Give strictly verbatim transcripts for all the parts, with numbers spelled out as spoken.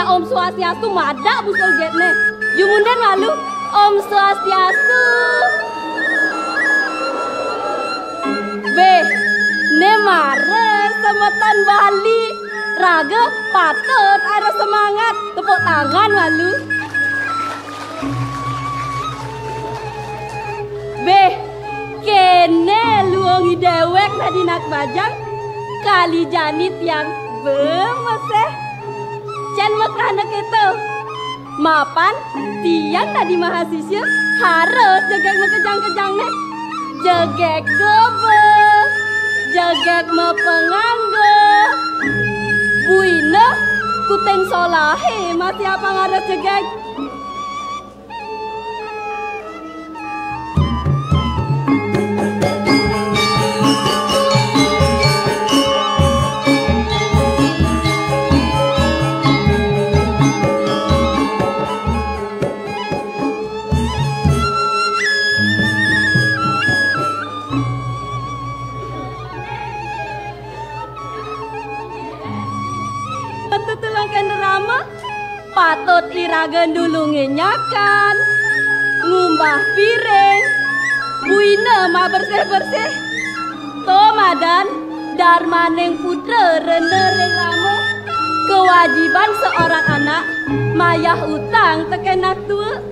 Om Swastiastu madak busul jetné. Jumundén malu. Om Swastiastu. Béh, né mara semeton Bali. Raga patut ada semangat. Tepuk tangan malu. Béh, kéné luung i déwék dadi nak bajang, kali jani tiang bemeséh. Cén makrana kéto. Mapan tiang dadi mahasiswa harus jegég makejang-kejangné. Jegég gobé, jegég mapanganggo. Buina kuting solahé masih apang harus jegég. Patut tulung kén rama, patut iraga nulungin nyakan, ngumbah piring, buina mabersih-bersih. To madan darmaning putra rena ring rama. Kewajiban seorang anak mayah utang tekén nak tua.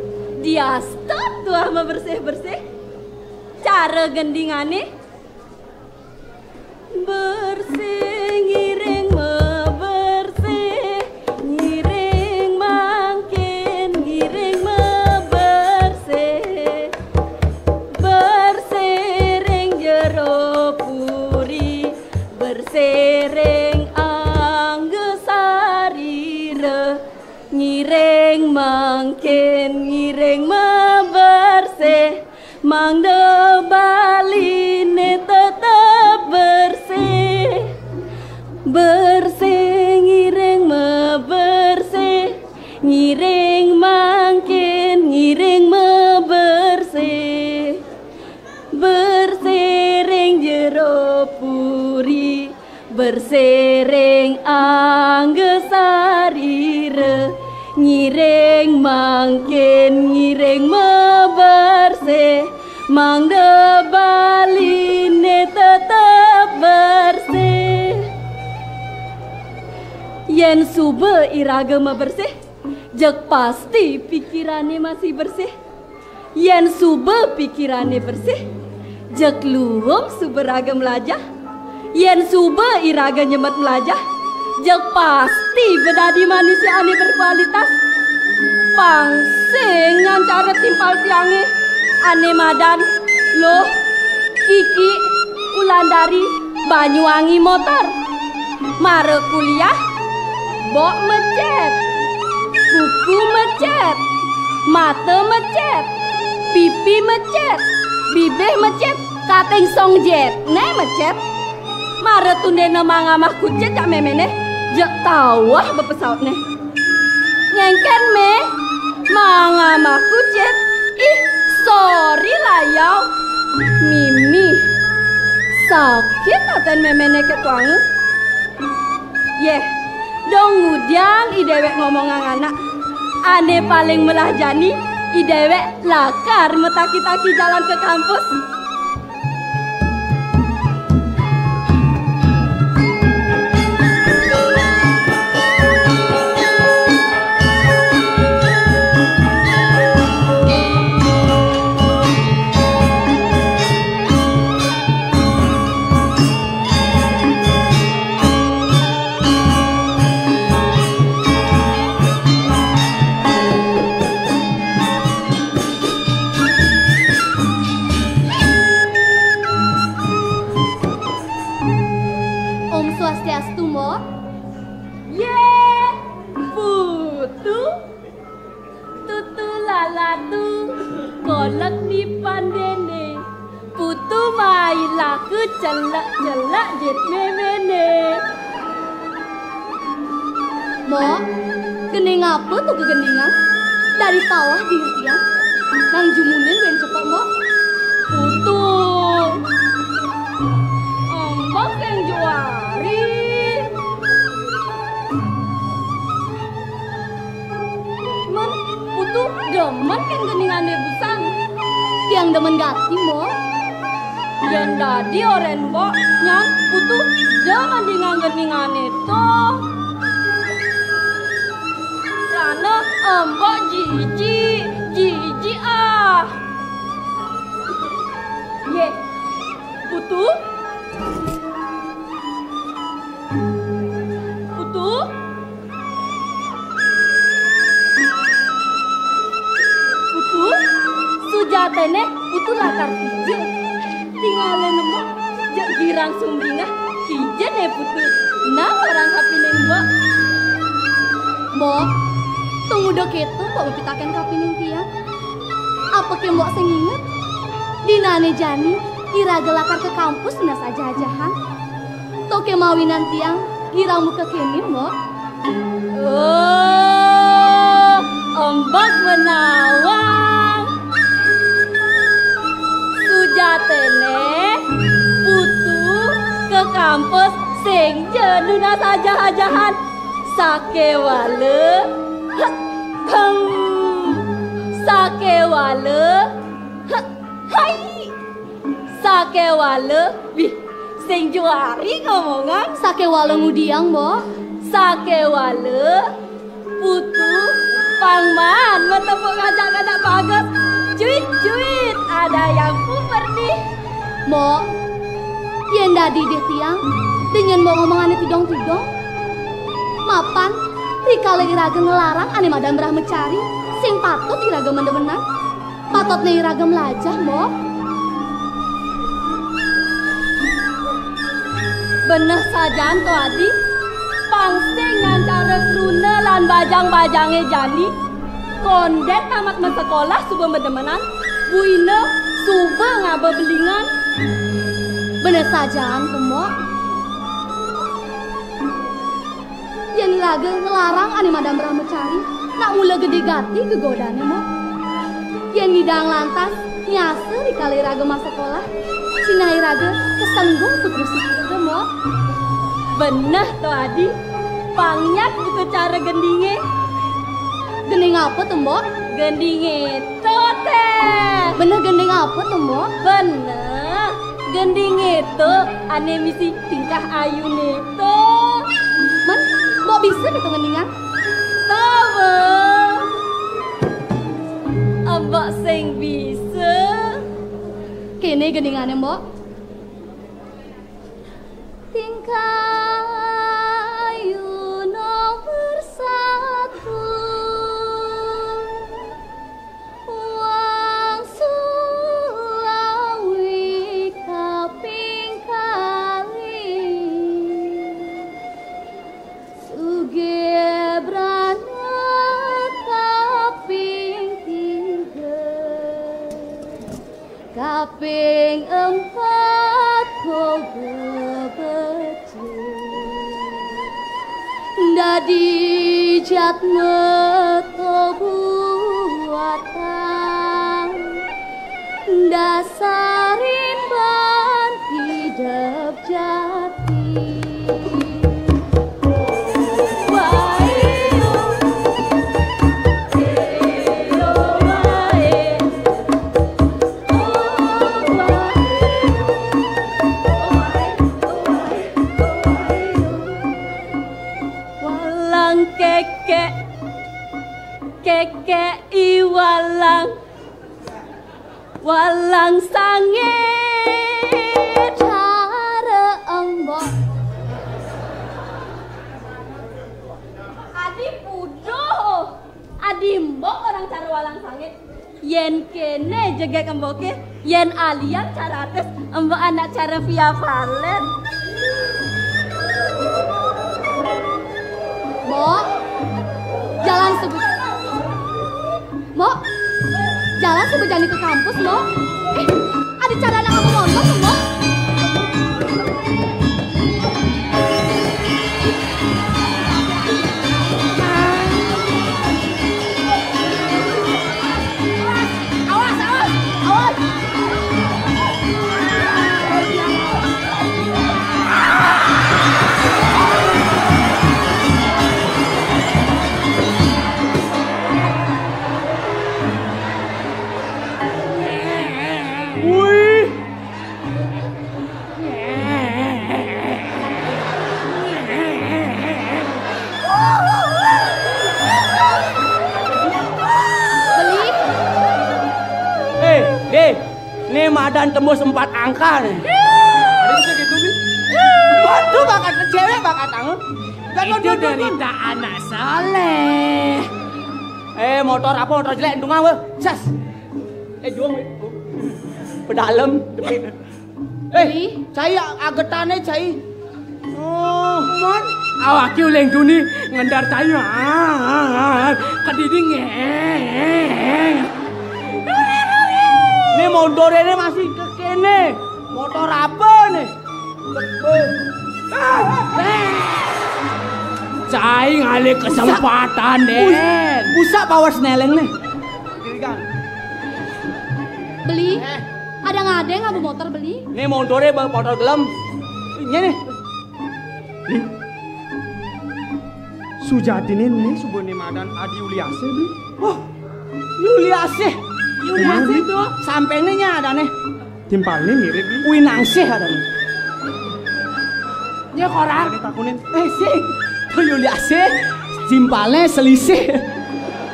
Diasta tuah mabersih-bersih. Cara gendingané, bersih ngiring mabersih, ngiring mangkin ngiring mabersih. Bersih ring jero puri, bersih ring angga sarira. Ngiring mangkin ngiring mabersih, mangda Baliné tetep bersih. Bersih ngiring mabersih, ngiring mangkin ngiring mabersih. Bersih ring jero puri, bersih ring angga sarira. Ngiring mangkin ngiring mabersih, mangda Baliné tetep bersih. Yén suba iraga mabersih, jeg pasti pikirané masih bersih. Yén suba pikirané bersih, jeg luung suba raga mlajah. Yén suba iraga nyemet mlajah, jeg pasti ba dadi manusia ané berkualitas. Pang sing nyancara timpal tiangé ané madan Luh, Kiki, Wulandari, Banyuwangi Motor. Mara kuliah, bok mecét, kuku mecét, mata mecét, pipi mecét, bibih mecét, kating song jét, né mecét. Mara tundéna mangamah kucit jak méméné, jeg tawah ba pesautné. Ngéngkén mé, mangamah kucit. Ih, sorry layau. Mimi. Sakit atén méméné kéto anga. Yéh, dong ngudiang i déwék ngomongang anak. Ané paling melah jani, i déwék lakar mataki-taki jalan ka kampus. Om Swastiastu, Mbok. Yé, Putu. Tutu lalatu, kolek di pandéné. Putu mai laku celek-celek jit méméné. Mbok, gending apa to gegendingang? Dari tawah dingeh tiang. Nang jumundin bén cepek, Mbok. Putu. Embok sing juari. Demen kén gendingané busan. Tiang demen gati, Mbok. Yén dadi orahang Mbok, nyan Putu demen dingeh gendingané to. Krana Mbok jijik, jijik ah. Yé, Putu? Putu? Putu? Sujatiné Putu lakar kija. Tingalin Mbok, jeg girang sumringah, kija né Putu. Nah, orahang kapining Mbok. Mbok, to nguda kéto Mbok mapitaken kapining tiang. Apaké Mbok sing inget? Dinané jani iraga lakar ka kampus nunas ajah-ajahan. To ké mawinan tiang girang muka kéné, Mbok? Oh, Mbok nawang. Sujatiné Putu ka kampus sing ja nunas ajah-ajahan. Sakéwala, hem, sakéwala, hai, sakéwala, wih, sing juari ngomongang. Sakéwala ngudiang, Mbok? Sakéwala Putu pang maan matemu ngajak-ngajak bagus. Cuit-cuit, ada yang kuper nih. Mbok, yén dadi idih tiang, da nyén Mbok ngomongané tidong-tidong. Mapan, rikala iraga nglarang ané madan brahmacari, sing patut iraga mendemenan. Patutné iraga mlajah, Mbok. Beneh sajan to, Adi. Pang sing ngancara kruna lan bajang-bajangé jani. Kondén tamat masekolah suba mademenan, buina suba ngaba belingan. Beneh sajan to, Mbok. Yén iraga nglarang ané madan brahmacari, nak mula gedé gati gegodané, Mbok. Yén ngidang lantas nyasa rikala iraga masekolah, sinah iraga kasenggung putra sutra, Mbok. Beneh to, Adi. Pang nyat buka cara gendingé. Gending apa to, Mbok? Gendingé to, Téh. Beneh gending apa to, Mbok? Beneh. Gendingé to ané misi tingkah ayuné to. Men, Mbok bisa kéto ngendingang? To, Mbok. Mbok sing bisa. Kéné gendingané, Mbok. Tingkah ayu nomor satu. Wong Sulawi kaping kalih, Sugibrana kaping tiga, kaping empat Koba Becik. Dadi jatma to buatan, dasarin ban idep jati. Walang kekek, kekek i walang, walang sangit. Cara embok. Adi puduh. Adi embok orang cara walang sangit. Yén kéné jegég emboké, yén alian cara atis, embok anak cara Via Valen. Mbok, jalan sebut. Mbok, jalan sebut jani ke kampus, Mbok. Eh, ada cara anak kamu mondok, Mbok. Dan tembus empat angka nih. Ada bisa gitu, Bi? Waduh, bakat cewek, bakat tangan. Itu derita anak soleh. Eh, motor apa? Motor jelek, untung apa? Sas. Eh, juang, Bi. Pedalem. Eh, cai agetane, cai. Oh, mon. Awake oleh duni ngendar cai. Ah, ah, ah, kedidi ngeng. Ini motor ini masih ke kene. Motor apa nih? Cai ngalih kesempatan, Den. Busa power sneleng nih. Beli. Ada ngadeng abu motor beli. Nih motornya bawa motor gelem. Ini nih. Nih. Sujatine nih subone madan Adi Yuliase, Bi. Oh, Yuliase. Yuliase tuh. Sampene nya adane. Timpalne mirip, Bi. Winangsih adane. Nya koran. Ada takunin. Eh, sih. Tuh Yuliase. Timpalne selisih.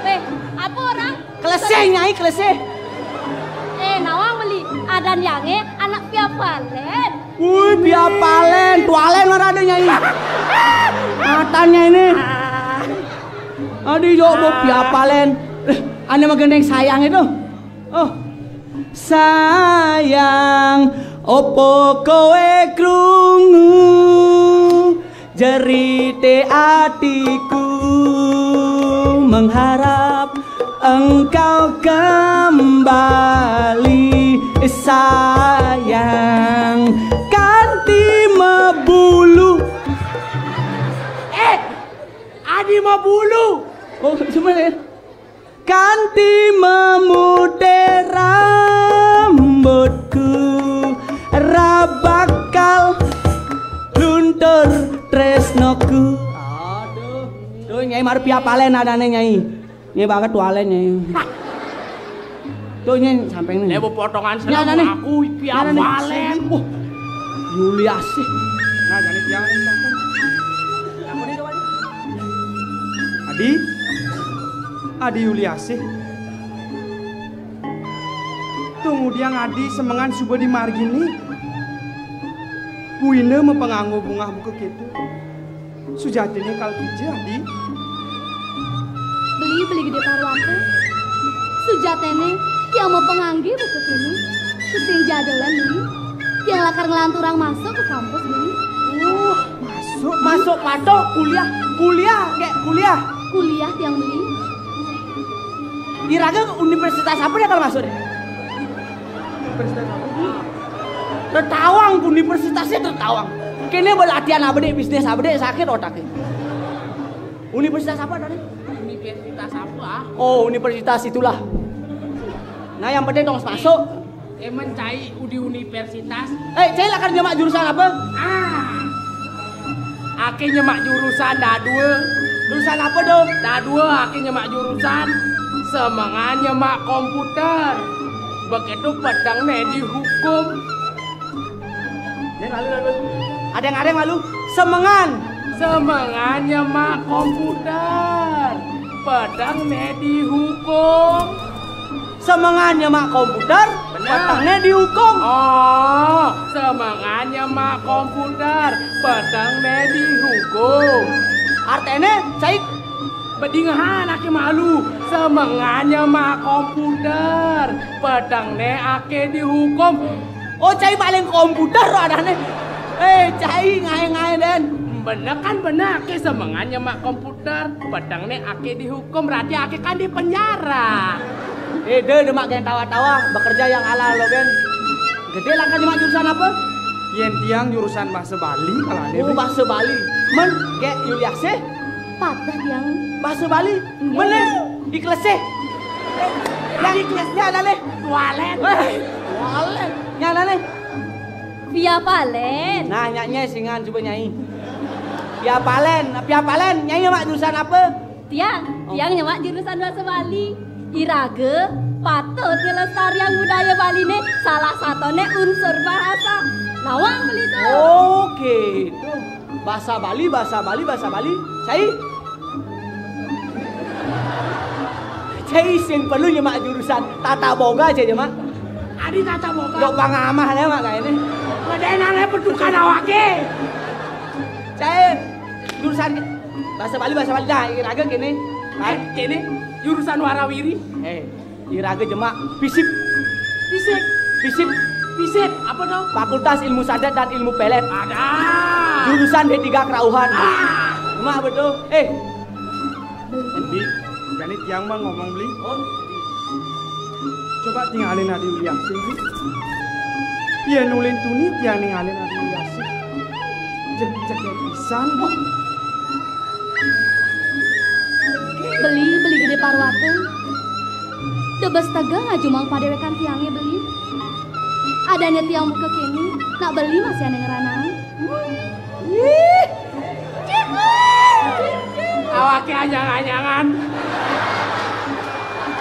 Eh, apa orang? Kelesih, Nyai, kelesih. Eh, nawang beli. Adan yange anak Pia Palen. Wih, Pia Palen, tualen marane, Nyai. Matanya ini. Aduh, yo, mau Pia Palen. Eh, ane magendeng sayang itu. Oh. Sayang, opo kowe krungu? Jerite atiku mengharap engkau kembali, sayang, kanti mebulu. Eh, Adi mebulu. Oh, cuma ya. Kanti memute rambutku, ra bakal luntur tresnoku. Aduh. Tuh, Nyai, marep Pia Palen adane, Nyai. Nyai banget tualen, Nyai. Tuh, Nyai, samping nih. Nek potongan seneng aku Pia Palen. Wah. Yuliasih. Nah, jane dia. Adi. Adi Yuliasih. Tumudiang Adi semengan suba di margine. Buina mapanganggo bungah buka keto. Sujatine kal kija, Adi. Beli, Beli Gede Parwata. Sujatine tiang mapangangge buka kene. Tusing jadolan, Beli. Tiang lakar nglanturang masuk ke kampus, Beli. Oh, masuk, masuk, masuk, kuliah, kuliah, kek kuliah. Kuliah tiang, Beli. Iraga universitas apa deh kalau masuk deh? Universitas apa? Tertawang, universitasnya tertawang. Kene belatihan apa deh, bisnis apa deh, sakit otaknya. Universitas apa tadi? Universitas apa? Oh, universitas itulah. Nah, yang penting dong masuk. Emang cai di universitas? Eh, cai lakar nyemak jurusan apa? Ah. Ake nyemak jurusan dadua. Jurusan apa, dong? Dadua ake nyemak jurusan. Semengan nyemak komputer. Begitu pedang ne dihukum. Ada yang ada yang malu. Semengan. Semengan nyemak komputer. Pedang ne dihukum. Semengan nyemak komputer, petengnya dihukum. Oh, semengan nyemak komputer, petengnya dihukum. Artene, cai bedingehan ake malu. Semengan nyemak komputer, petengnya ake dihukum. Oh, cai paling komputer adane. Eh, cai ngae-ngae den. Bener kan bener, ake semengan nyemak komputer, petengnya ake dihukum, berarti ake kan di penjara. Eh, de, demak gen tawa-tawa, bekerja yang halal lo, gen. Gede langkah nyemak jurusan apa? Yen tiang jurusan bahasa Bali, kalau ada. Oh, bahasa Bali. Men, kayak Yuliase? Patah tiang. Bahasa Bali. Iya. Mana? Di kelas, eh. Yang di kelasnya ada, leh. Walen. Eh, walen. Yang ada, leh. Via Valen. Nah, nyaknya singan coba nyai. Via Valen, Via Valen, nyai mak jurusan apa? Tiang, tiang nyemak jurusan bahasa Bali. Iraga patut ngelestariang budaya Bali ne salah satone unsur bahasa. Nawang beli tuh. Oh, gitu. Bahasa Bali, bahasa Bali, bahasa Bali. Cai? Cai sing perlu nyemak jurusan tata boga aja nyemak. Adi tata boga. Dok pangamah deh, Mak, kayak ini. Ngedenang deh bentukan awake. Cai, jurusan ke-, bahasa Bali, bahasa Bali dah, iraga kene. Eh, kene, jurusan warawiri. Eh, iraga jemak fisip. Fisip. Fisip. Fisip, apa tuh? Fakultas Ilmu Sadat dan Ilmu Pelet. Ada. Jurusan D tiga Kerauhan. Ah. Jemak betul. Eh, Beli, jani tiang mah ngomong, Beli. Oh. Coba tingalin Adi Uli Asih, Beli. Yén ulin tuni tiang ningalin Adi Uli Asih. Jeg-, jegég pisan, Bu. Beli, Beli Gedé Parwata. Tebes tegeh ngajumang padéwékan tiangé, Beli. Adané tiang buka kéné, nak Beli masih ané ngeranang. Ih. Awaké anyang-anyangan.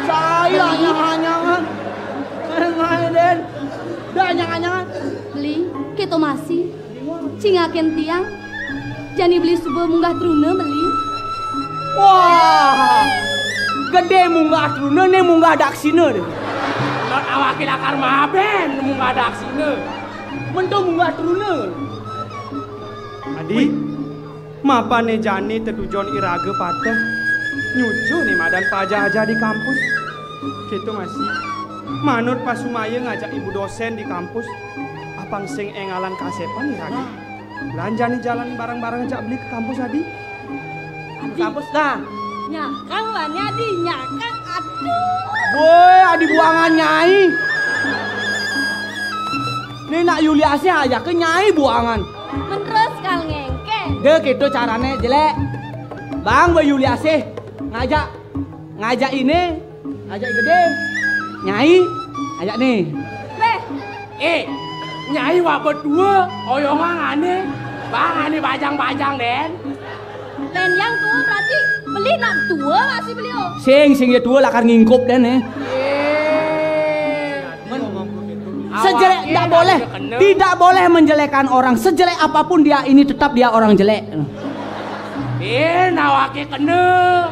Saya anyang-anyangan. Ngané, Den. Da anyang-anyangan. Beli, kéto masih. Cingakin tiang. Jani Beli suba munggah truna, Beli. Wah. Gedé munggah truna, né munggah daksina deh. Not awaké lakar mabén munggah daksina. Mento munggah truna. Adi, mapané jani tetujon iraga pateh, nyucuh né madan pajah-ajah di kampus. Kéto masih, manut pasumaya ngajak ibu dosén di kampus, apang sing énggalan kasépan iraga. Lan jani jalan bareng-bareng ajak Beli ka kampus, Adi. Adi. Kampus dah. Nyakang wané, Adi, nyakang. Aduh. Woi, Adi buangan nyai. Né nak Yuliasé ajaké nyai buangan. Menerus kal ngéngkén. Deh, kéto carané jelék. Bang, ba Yuliasé ngajak, ngajak iné, ngajak gedé. Nyai, ajak né. Béh. Eh, nyai wak betua, oyongan ané. Bang, ané bajang-bajang, Den. Lén yang tua berarti Beli nak tua masih beliau. Sing, sing ya tua lakar ngingkup, Den, eh. Eh. Sejelek, tidak boleh, tidak boleh menjelekkan orang. Sejelek apapun dia, ini tetap dia orang jelek. Eh, awaké kena.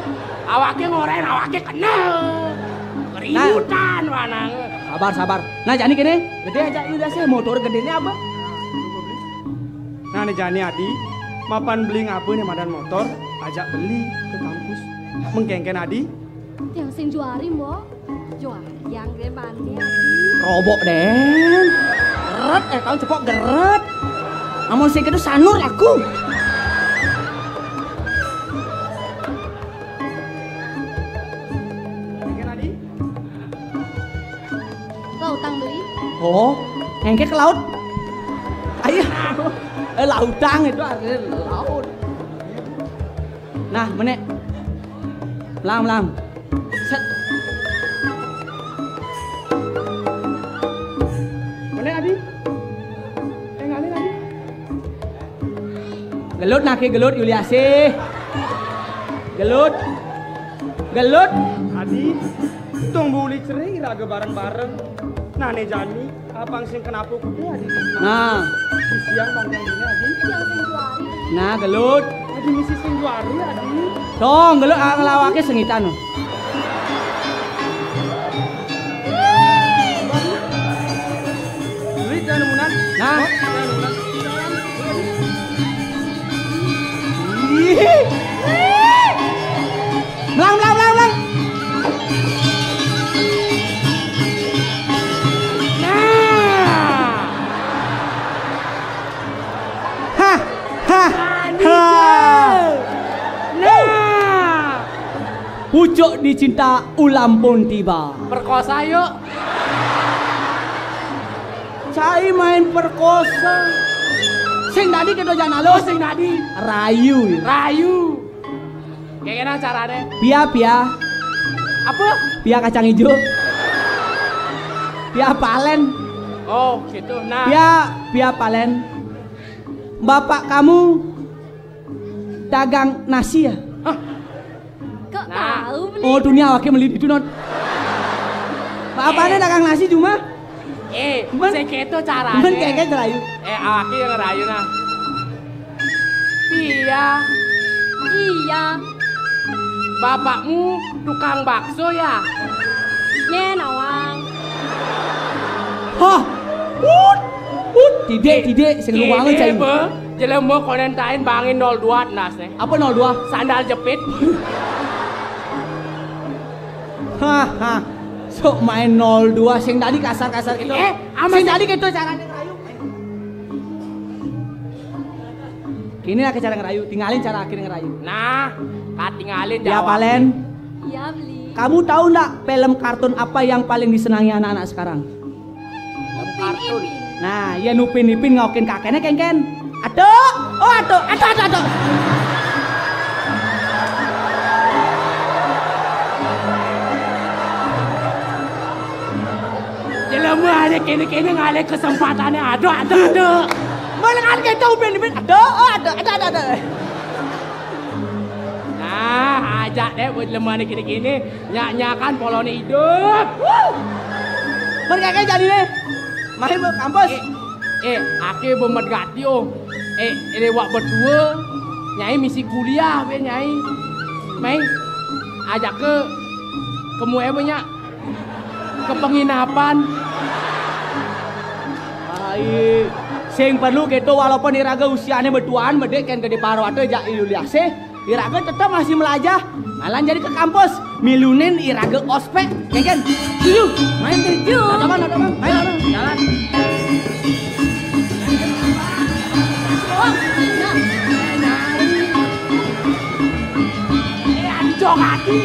Awaké ngorén, awaké kena. Keributan, wanang. Sabar, sabar. Nah, jani kéné, gedé ajak Yuliasé, motor gedéné apa? Nah, né jani Adi, mapan Beli ngaba né madan motor, ajak Beli ka kampus. Mengkéngkén Adi? Tiang sing juari, Mbok. Juari yang gedé mané, Adi. Robok, Den. Geret, eh, kau cepok geret. Amun sing kéto sanur laku. Mengkéngkén Adi? Lautang, Beli. Oh, ngéngkén ka laut. Ayo. Eh, lautang itu artinya laut. Nah, menék. Melang, melang. Sét. Menék, Adi. Énggalin, Adi. Gelut naké gelut, Yuliasih. Gelut. Gelut. Adi, tong buli cerai raga bareng-bareng. Nah, né jani, apang sing kenapa kudu, Adi? Nah. Siang bang jani, Adi. Nah, gelut. Adi misi sing juari, Adi. Tong, gelut, ah, ngelawaké sengitan. Duit dah nemunan. Nah. Oh, dah nemunan. Ih. Melang, melang, melang, melang. Nah. Hah, hah, hah. Nah. Pucuk dicinta ulam pun tiba. Perkosa yuk. Cai main perkosa. Sing tadi kita jangan halus. Oh, sing tadi. Rayu. Rayu. Kayak gimana caranya? Pia, pia. Apa? Pia kacang hijau. Pia palen. Oh, gitu. Nah. Pia, pia palen. Bapak kamu dagang nasi ya? Hah? Kok nah. Tahu, Beli? Oh, dunia awake meli itu, Not. Bapané eh. Dagang nasi cuma. Eh, men, sing kéto carané. Men kéké rayu. Eh, awake yang rayu nah. Pia. Iya. Bapakmu tukang bakso ya? Nyén, Awang. Hah? Ut, ut, tidik, tidik, sing luwange, cai. Be, jelema konentain bangin nol dua nas, eh. Apa nol dua? Sandal jepit. Haha. Sok main nol dua, sing tadi kasar-kasar gitu. Eh, ama sing tadi gitu carane ngerayu. Kini lah cara ngerayu, tinggalin cara akhirnya ngerayu. Nah, katinggalin. Ya, Palen. Iya, Beli. Kamu tahu ndak film kartun apa yang paling disenangi anak-anak sekarang? Film kartun. Nah, ya nupin nipin ngaukin kakeknya kengken. Aduh, oh aduh, aduh, aduh, aduh. Jelema ada kene-kene ngalih kesempatannya. Aduh, aduh, aduh. Malah kan kita upin ipin. Aduh, oh, aduh, aduh, aduh, aduh. Nah, ajak deh buat jelema ni kene-kene. Nyak-nyakan polone idup. Wuh. Mereka jadi nih. Main ke kampus. Eh, eh, ake bemet gati, oh. Eh, lewat berdua. Nyai misi kuliah be, Nyai. Mai, ajak ke kemu eh banyak ke penginapan. Ai, sing perlu gitu walaupun iraga usianya bertuaan, medek kan gede paro atau jak iluliase, iraga tetap masih melajah. Malah jadi ke kampus, milunin iraga ospek, ya kan? Tujuh, main tujuh. Ada mana, ada mana? Main, ada. Jalan. Oh, nah. Eh, adi jogati.